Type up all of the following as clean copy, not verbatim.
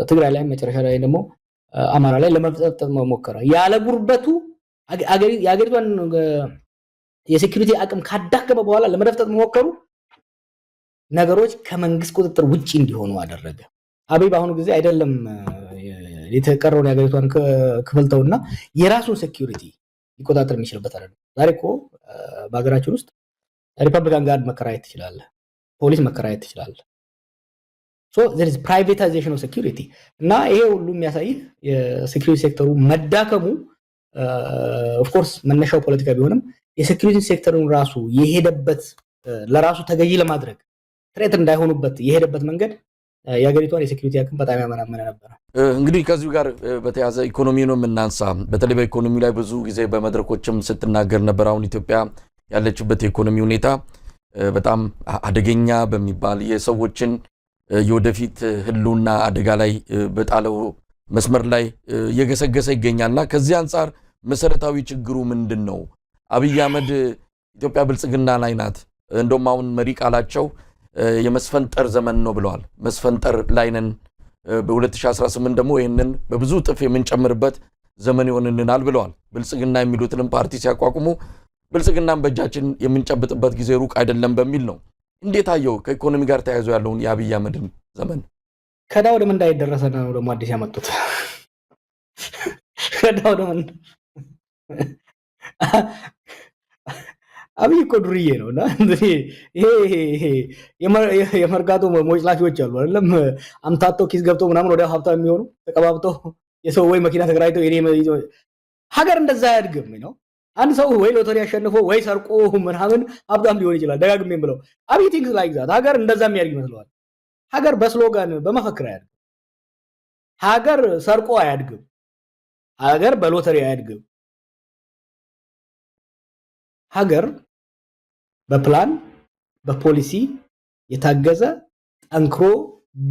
ትግራይ ላይ፣ መጨረሻ ላይ ደግሞ አማራ ላይ ለመፍጠጥ ሞከረ። ያለ ጉርበቱ የአገሪቷን የ security አቅም ካዳከመ በኋላ ለመደፍጠጥ መሞከሩ ነገሮች ከመንግስት ቁጥጥር ውጪ እንዲሆኑ አደረገ። አብይ በአሁኑ ጊዜ አይደለም የተቀረውን የሀገሪቷን ክፍል ተውና የራሱን security ሊቆጣጠር የሚችልበት አይደለም። ዛሬ እኮ በሀገራችን ውስጥ Republican Guard መከራየት ትችላለህ፣ ፖሊስ መከራየት ትችላለህ። So there is privatization of security። እና ይሄ ሁሉ የሚያሳይህ የ security sector ኡ መዳከሙ፣ of course መነሻው ፖለቲካ ቢሆንም፣ የ security sector ኡን ራሱ የሄደበት፣ ለራሱ ተገዢ ለማድረግ፣ threat እንዳይሆኑበት የሄደበት መንገድ የሀገሪቷን የ security አቅም በጣም ያመናመነ ነበረ። እንግዲህ ከዚሁ ጋር በተያያዘ ኢኮኖሚ ነው የምናንሳ። በተለይ በኢኮኖሚ ላይ ብዙ ጊዜ በመድረኮችም ስትናገር ነበር። አሁን ኢትዮጵያ ያለችበት የኢኮኖሚ ሁኔታ በጣም አደገኛ በሚባል፣ የሰዎችን የወደፊት ሕልውና አደጋ ላይ በጣለው መስመር ላይ እየገሰገሰ ይገኛል እና ከዚህ አንጻር መሰረታዊ ችግሩ ምንድን ነው? አብይ አህመድ ኢትዮጵያ ብልጽግና ላይ ናት፣ እንደውም አሁን መሪ ቃላቸው የመስፈንጠር ዘመን ነው ብለዋል። መስፈንጠር ላይ ነን፣ በ2018 ደግሞ ይህንን በብዙ እጥፍ የምንጨምርበት ዘመን ይሆንልናል ብለዋል። ብልጽግና የሚሉትንም ፓርቲ ሲያቋቁሙ ብልጽግናን በእጃችን የምንጨብጥበት ጊዜ ሩቅ አይደለም በሚል ነው። እንዴት አየው ከኢኮኖሚ ጋር ተያይዞ ያለውን የአብይ አህመድን ዘመን? ከዕዳ ወደ ምንዳ የደረሰ ነው ደግሞ አዲስ ያመጡት። ከዕዳ ወደ ምንዳ። አብይ እኮ ዱርዬ ነው። እና ይሄ የመርካቶ ሞጭላፊዎች አሉ አይደለም፣ አምታተው ኪስ ገብተው ምናምን ወዲያው ሀብታም የሚሆኑ፣ ተቀባብተው የሰው ወይ መኪና ተከራይተው። የኔ ሀገር እንደዛ አያድግም ነው። አንድ ሰው ወይ ሎተሪ አሸንፎ ወይ ሰርቆ ምናምን ሀብታም ሊሆን ይችላል። ደጋግሜ ብለው አብይ thinks like that። ሀገር እንደዛ የሚያድግ ይመስለዋል። ሀገር በ slogan በመፈክር አያድግም። ሀገር ሰርቆ አያድግም። ሀገር በሎተሪ አያድግም። ሀገር በፕላን፣ በፖሊሲ የታገዘ፣ ጠንክሮ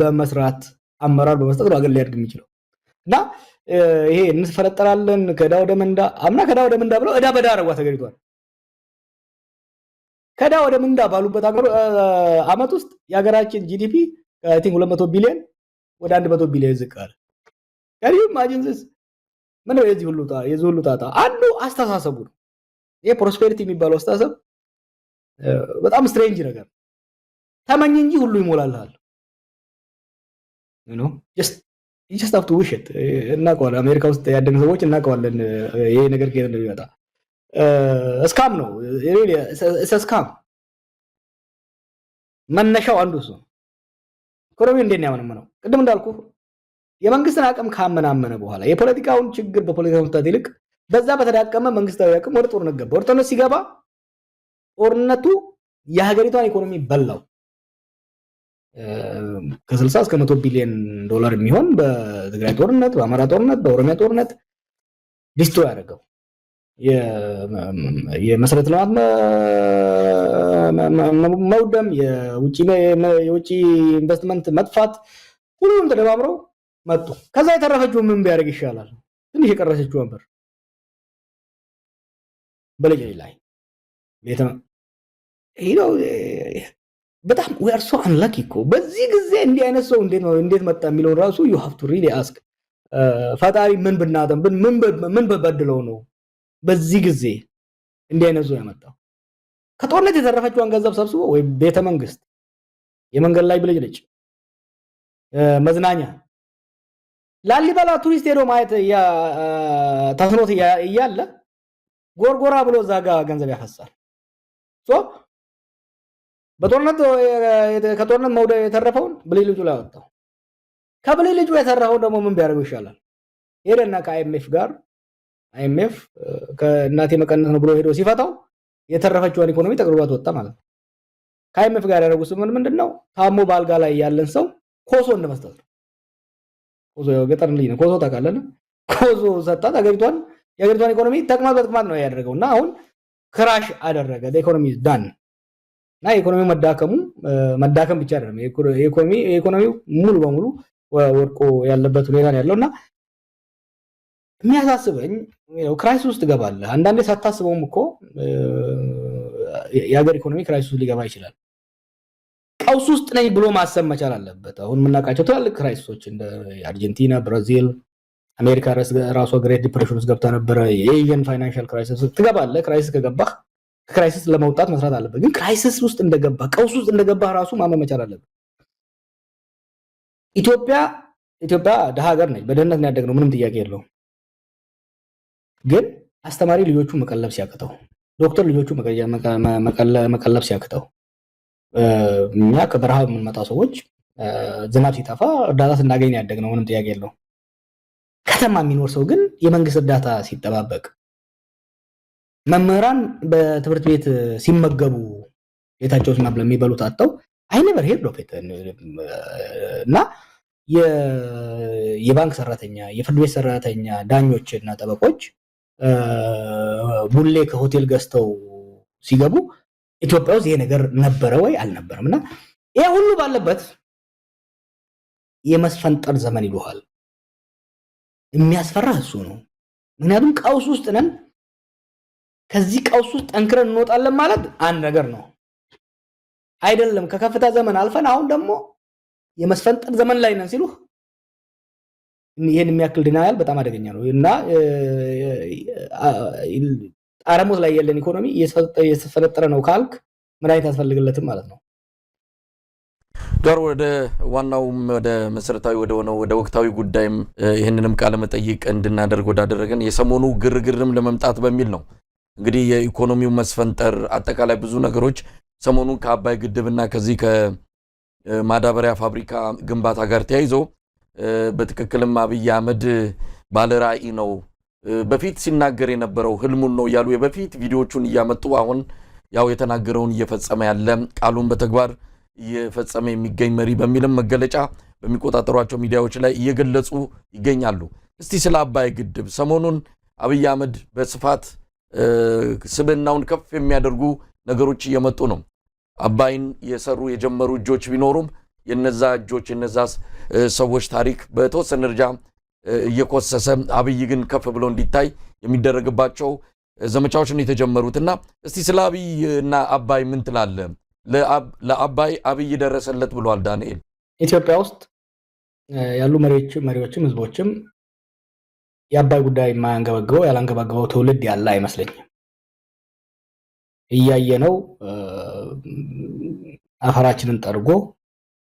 በመስራት፣ አመራር በመስጠት ነው ሀገር ሊያድግ የሚችለው። እና ይሄ እንፈለጠራለን ከዕዳ ወደ ምንዳ፣ አምና ከዕዳ ወደ ምንዳ ብለው ዕዳ በዕዳ አደረጓት ሀገሪቷን። ከዕዳ ወደ ምንዳ ባሉበት አመት ውስጥ የሀገራችን GDP I think 200 ቢሊዮን ወደ 100 ቢሊዮን ዝቅ አለ። Can you imagine this? ምን ነው የዚህ ሁሉ ጣጣ? አንዱ አስተሳሰቡ ነው። ይሄ prosperity የሚባለው አስተሳሰብ በጣም strange ነገር። ተመኝ እንጂ ሁሉ ይሞላልሃል። Just have to wish it። እናውቀዋለን። አሜሪካ ውስጥ ያደግን ሰዎች እናውቀዋለን። ይሄ ነገር ከየት እንደሚመጣ scam ነው፣ scam። መነሻው አንዱ እሱ ነው። ኢኮኖሚ እንዴት ነው ያመነመነው? ቅድም እንዳልኩ የመንግስትን አቅም ካመናመነ በኋላ የፖለቲካውን ችግር በፖለቲካ መፍታት ይልቅ በዛ በተዳቀመ መንግስታዊ አቅም ወደ ጦርነት ገባ። ወደ ጦርነት ሲገባ ጦርነቱ የሀገሪቷን ኢኮኖሚ በላው። ከ60 እስከ 100 ቢሊዮን ዶላር የሚሆን በትግራይ ጦርነት፣ በአማራ ጦርነት፣ በኦሮሚያ ጦርነት destroy ያደረገው፣ የመሰረተ ልማት መውደም፣ የውጭ ኢንቨስትመንት መጥፋት፣ ሁሉም ተደማምረው መጡ። ከዛ የተረፈችው ምን ቢያደርግ ይሻላል? ትንሽ የቀረሰችው ወንበር በልጅ ላይ ይሄ በጣም we are so unlucky እኮ። በዚህ ጊዜ እንዲህ አይነት ሰው እንዴት ነው፣ እንዴት መጣ የሚለውን ራሱ you have to really ask። ፈጣሪ ምን ብናጠም፣ ምን በበድለው ነው በዚህ ጊዜ እንዲህ አይነት ሰው ያመጣው? ከጦርነት የተረፈችውን ገንዘብ ሰብስቦ ወይ ቤተ መንግስት፣ የመንገድ ላይ ብልጭልጭ፣ መዝናኛ፣ ላሊበላ ቱሪስት ሄዶ ማየት ተስኖት እያለ ጎርጎራ ብሎ እዛ ጋ ገንዘብ ያፈሳል። So በጦርነት፣ ከጦርነት መውደ የተረፈውን ብልጭልጩ ላይ አወጣው። ከብልጭልጩ የተረፈውን ደግሞ ምን ቢያደርገው ይሻላል? ሄደና ከ IMF ጋር፣ IMF ከእናቴ መቀነት ነው ብሎ ሄዶ ሲፈታው የተረፈችውን ኢኮኖሚ ጠቅልሏት ወጣ ማለት ነው። ከ IMF ጋር ያደረጉት ስምምነት ምንድን ነው? ታሞ በአልጋ ላይ ያለን ሰው ኮሶ እንደመስጠት ነው። ኮሶ፣ ገጠር ልጅ ነው። ኮሶ ታውቃለህ? ኮሶ ሰጣት። የሀገሪቷን ኢኮኖሚ ተቅማጥ በተቅማጥ ነው ያደረገው እና አሁን crash አደረገ። Economy done። እና የኢኮኖሚው መዳከሙ መዳከም ብቻ አይደለም፣ የኢኮኖሚው ሙሉ በሙሉ ወድቆ ያለበት ሁኔታ ነው ያለው። እና የሚያሳስበኝ crisis ውስጥ ትገባለህ። አንዳንዴ ሳታስበውም እኮ የሀገር ኢኮኖሚ crisis ውስጥ ሊገባ ይችላል። ቀውስ ውስጥ ነኝ ብሎ ማሰብ መቻል አለበት። አሁን የምናውቃቸው ትላልቅ crisis ኦች እንደ አርጀንቲና፣ ብራዚል፣ አሜሪካ ራሷ Great Depression ውስጥ ገብታ ነበረ። የ Asian financial crisis ትገባለህ። Crisis ከገባህ ከ crisis ለመውጣት መስራት አለበት። ግን crisis ውስጥ እንደገባህ፣ ቀውስ ውስጥ እንደገባህ ራሱ ማመን መቻል አለበት። ኢትዮጵያ ድሃ ሀገር ነች። በድህነት ነው ያደግነው፣ ምንም ጥያቄ የለውም። ግን አስተማሪ ልጆቹ መቀለብ ሲያቅተው፣ ዶክተር ልጆቹ መቀለብ ሲያቅተው፣ እኛ ከበረሃ የምንመጣ ሰዎች ዝናብ ሲጠፋ እርዳታ ስናገኝ ያደግነው፣ ምንም ጥያቄ የለውም። ከተማ የሚኖር ሰው ግን የመንግስት እርዳታ ሲጠባበቅ፣ መምህራን በትምህርት ቤት ሲመገቡ ቤታቸው ውስጥ የሚበሉት አጥተው፣ I never heard of it። እና የባንክ ሰራተኛ፣ የፍርድ ቤት ሰራተኛ፣ ዳኞች እና ጠበቆች ቡሌ ከሆቴል ገዝተው ሲገቡ ኢትዮጵያ ውስጥ ይሄ ነገር ነበረ ወይ? አልነበረም። እና ይሄ ሁሉ ባለበት የመስፈንጠር ዘመን ይሉሃል። የሚያስፈራ እሱ ነው። ምክንያቱም ቀውስ ውስጥ ነን። ከዚህ ቀውስ ውስጥ ጠንክረን እንወጣለን ማለት አንድ ነገር ነው። አይደለም፣ ከከፍታ ዘመን አልፈን አሁን ደግሞ የመስፈንጠር ዘመን ላይ ነን ሲሉህ ይህን የሚያክል denial በጣም አደገኛ ነው። እና ጣረሞት ላይ ያለን ኢኮኖሚ እየተፈነጠረ ነው ካልክ መድኃኒት አያስፈልግለትም ማለት ነው። ጃዋር፣ ወደ ዋናውም ወደ መሰረታዊ ወደ ሆነው ወደ ወቅታዊ ጉዳይም ይህንንም ቃለ መጠይቅ እንድናደርግ ወዳደረገን የሰሞኑ ግርግርም ለመምጣት በሚል ነው። እንግዲህ የኢኮኖሚው መስፈንጠር፣ አጠቃላይ ብዙ ነገሮች ሰሞኑን ከአባይ ግድብና ከዚህ ከማዳበሪያ ፋብሪካ ግንባታ ጋር ተያይዞ በትክክልም አብይ አህመድ ባለ ራዕይ ነው፣ በፊት ሲናገር የነበረው ህልሙን ነው እያሉ የበፊት ቪዲዮዎቹን እያመጡ አሁን ያው የተናገረውን እየፈጸመ ያለ፣ ቃሉን በተግባር እየፈጸመ የሚገኝ መሪ በሚልም መገለጫ በሚቆጣጠሯቸው ሚዲያዎች ላይ እየገለጹ ይገኛሉ። እስቲ ስለ አባይ ግድብ ሰሞኑን አብይ አህመድ በስፋት ስብዕናውን ከፍ የሚያደርጉ ነገሮች እየመጡ ነው። አባይን የሰሩ የጀመሩ እጆች ቢኖሩም የነዛ እጆች፣ የነዛ ሰዎች ታሪክ በተወሰነ ደረጃ እየኮሰሰ አብይ ግን ከፍ ብሎ እንዲታይ የሚደረግባቸው ዘመቻዎች ነው የተጀመሩትና እስቲ ስለ አብይ እና አባይ ምን ትላለህ? ለአባይ አብይ ደረሰለት ብሏል ዳንኤል። ኢትዮጵያ ውስጥ ያሉ መሪዎችም ህዝቦችም የአባይ ጉዳይ የማያንገበግበው፣ ያላንገበግበው ትውልድ ያለ አይመስለኝም። እያየነው አፈራችንን ጠርጎ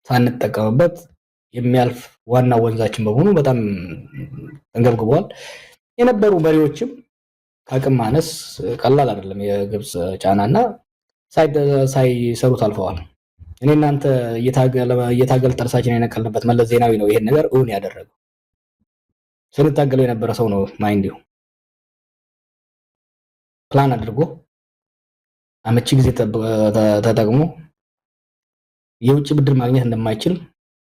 ሳንጠቀምበት የሚያልፍ ዋና ወንዛችን በመሆኑ በጣም ተንገብግበዋል። የነበሩ መሪዎችም ከአቅም ማነስ፣ ቀላል አይደለም የግብፅ ጫናና፣ ሳይሰሩት አልፈዋል። እኔ እናንተ እየታገል ጥርሳችን የነቀልንበት መለስ ዜናዊ ነው ይሄን ነገር እውን ያደረገው። ስንታገለው የነበረ ሰው ነው። Mind you፣ plan አድርጎ፣ አመቺ ጊዜ ተጠቅሞ፣ የውጭ ብድር ማግኘት እንደማይችል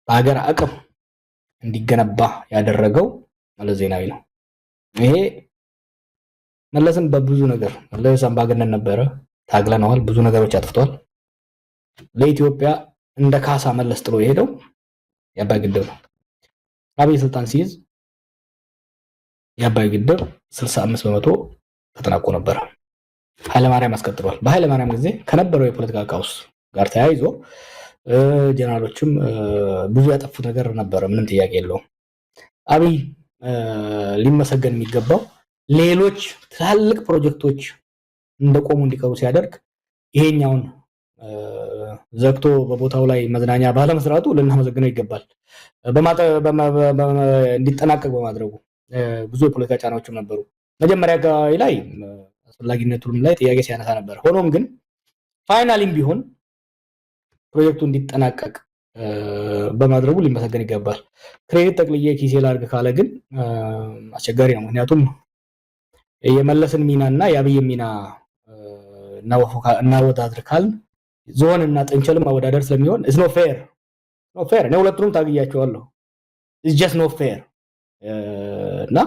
በሀገር አቅም እንዲገነባ ያደረገው መለስ ዜናዊ ነው። ይሄ መለስም በብዙ ነገር፣ መለስ አምባገነን ነበረ፣ ታግለነዋል፣ ብዙ ነገሮች አጥፍቷል። ለኢትዮጵያ እንደ ካሳ መለስ ጥሎ የሄደው የአባይ ግድብ ነው። አብይ ስልጣን ሲይዝ የአባይ ግድብ 65% ተጠናቆ ነበረ። ኃይለማርያም አስቀጥሏል። በኃይለማርያም ጊዜ ከነበረው የፖለቲካ ቀውስ ጋር ተያይዞ ጀነራሎችም ብዙ ያጠፉት ነገር ነበረ፣ ምንም ጥያቄ የለውም። አብይ ሊመሰገን የሚገባው ሌሎች ትላልቅ ፕሮጀክቶች እንደቆሙ እንዲቀሩ ሲያደርግ ይሄኛውን ዘግቶ በቦታው ላይ መዝናኛ ባለመስራቱ ልናመሰግነው ይገባል። እንዲጠናቀቅ በማድረጉ ብዙ የፖለቲካ ጫናዎችም ነበሩ። መጀመሪያ አካባቢ ላይ አስፈላጊነቱም ላይ ጥያቄ ሲያነሳ ነበር። ሆኖም ግን finally ም ቢሆን ፕሮጀክቱ እንዲጠናቀቅ በማድረጉ ሊመሰገን ይገባል። Credit ጠቅልዬ ኪሴ ላድርግ ካለ ግን አስቸጋሪ ነው። ምክንያቱም የመለስን ሚና እና የአብይን ሚና እናወዳድር ካልን ዝሆን እና ጥንቸልም ማወዳደር ስለሚሆን it's not fair, not fair። እኔ ሁለቱንም ታግያቸዋለሁ። It's just not fair። እና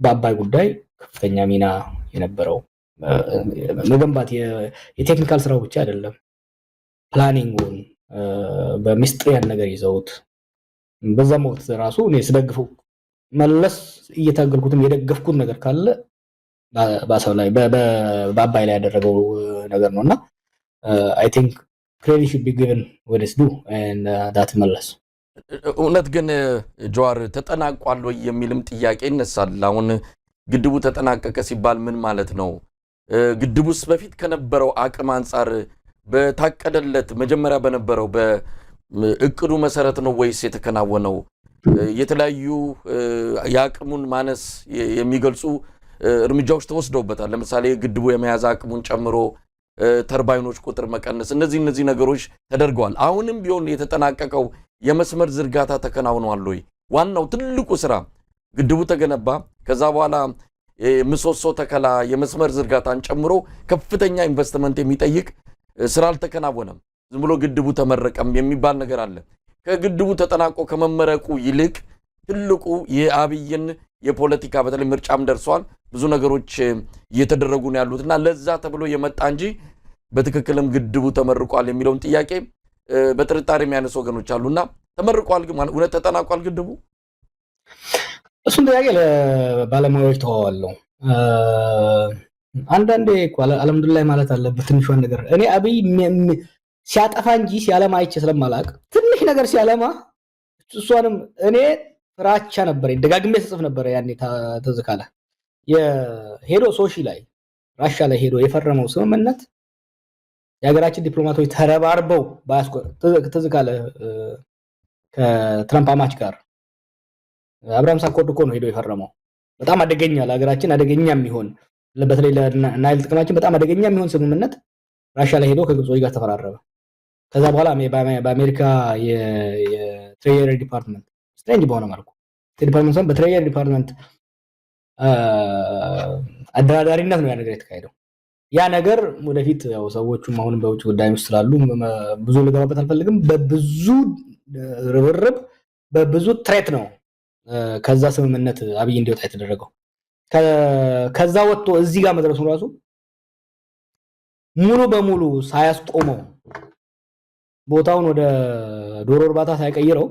በአባይ ጉዳይ ከፍተኛ ሚና የነበረው መገንባት የ technical ስራው ብቻ አይደለም፣ planning ኡን በሚስጥር ያን ነገር ይዘውት በዛም ወቅት ራሱ እኔ ስደግፈው መለስ እየታገልኩትም የደገፍኩት ነገር ካለ በአሰብ ላይ፣ በአባይ ላይ ያደረገው ነገር ነው። እና I think credit should be given where it's due, and that መለስ። እውነት ግን ጀዋር፣ ተጠናቋል ወይ የሚልም ጥያቄ ይነሳል። አሁን ግድቡ ተጠናቀቀ ሲባል ምን ማለት ነው? ግድቡስ በፊት ከነበረው አቅም አንጻር በታቀደለት መጀመሪያ በነበረው በእቅዱ መሰረት ነው ወይስ የተከናወነው? የተለያዩ የአቅሙን ማነስ የሚገልጹ እርምጃዎች ተወስደውበታል። ለምሳሌ ግድቡ የመያዝ አቅሙን ጨምሮ ተርባይኖች ቁጥር መቀነስ፣ እነዚህ ነገሮች ተደርገዋል። አሁንም ቢሆን የተጠናቀቀው የመስመር ዝርጋታ ተከናውኗል ወይ? ዋናው ትልቁ ስራ ግድቡ ተገነባ። ከዛ በኋላ ምሰሶ ተከላ፣ የመስመር ዝርጋታን ጨምሮ ከፍተኛ ኢንቨስትመንት የሚጠይቅ ስራ አልተከናወነም። ዝም ብሎ ግድቡ ተመረቀም የሚባል ነገር አለ። ከግድቡ ተጠናቆ ከመመረቁ ይልቅ ትልቁ የአብይን የፖለቲካ፣ በተለይ ምርጫም ደርሷል፣ ብዙ ነገሮች እየተደረጉ ነው ያሉት እና ለዛ ተብሎ የመጣ እንጂ በትክክልም ግድቡ ተመርቋል የሚለውን ጥያቄ በጥርጣሬ የሚያነሱ ወገኖች አሉና ተመርቋል ግን እውነት ተጠናቋል ግድቡ? እሱን ጥያቄ ለባለሙያዎች ተዋዋለሁ። አንዳንዴ እኮ አልሐምዱሊላህ ማለት አለበት ትንሿን ነገር። እኔ አብይ ሲያጠፋ እንጂ ሲያለማ አይቼ ስለማላቅ ትንሽ ነገር ሲያለማ እሷንም እኔ ፍራቻ ነበረኝ። ደጋግሜ ስጽፍ ነበረ ያኔ፣ ትዝ ካለህ፣ የሄዶ ሶሺ ላይ፣ ራሻ ላይ ሄዶ የፈረመው ስምምነት የሀገራችን ዲፕሎማቶች ተረባርበው፣ ትዝ ካለህ፣ ከትረምፕ አማች ጋር Abraham Accord እኮ ነው ሄዶ የፈረመው። በጣም አደገኛ፣ ለሀገራችን አደገኛ የሚሆን፣ በተለይ ለናይል ጥቅማችን በጣም አደገኛ የሚሆን ስምምነት ራሻ ላይ ሄዶ ከግብጾች ጋር ተፈራረመ። ከዛ በኋላ በአሜሪካ የ Treasury Department፣ strange በሆነ መልኩ department ሳይሆን በ Treasury Department አደራዳሪነት ነው ያ ነገር የተካሄደው። ያ ነገር ወደፊት ያው ሰዎቹም አሁንም በውጭ ጉዳይ ውስጥ ስላሉ ብዙ ልገባበት አልፈልግም። በብዙ ርብርብ፣ በብዙ threat ነው ከዛ ስምምነት አብይ እንዲወጣ የተደረገው። ከዛ ወጥቶ እዚህ ጋር መድረሱ ራሱ ሙሉ በሙሉ ሳያስቆመው፣ ቦታውን ወደ ዶሮ እርባታ ሳይቀይረው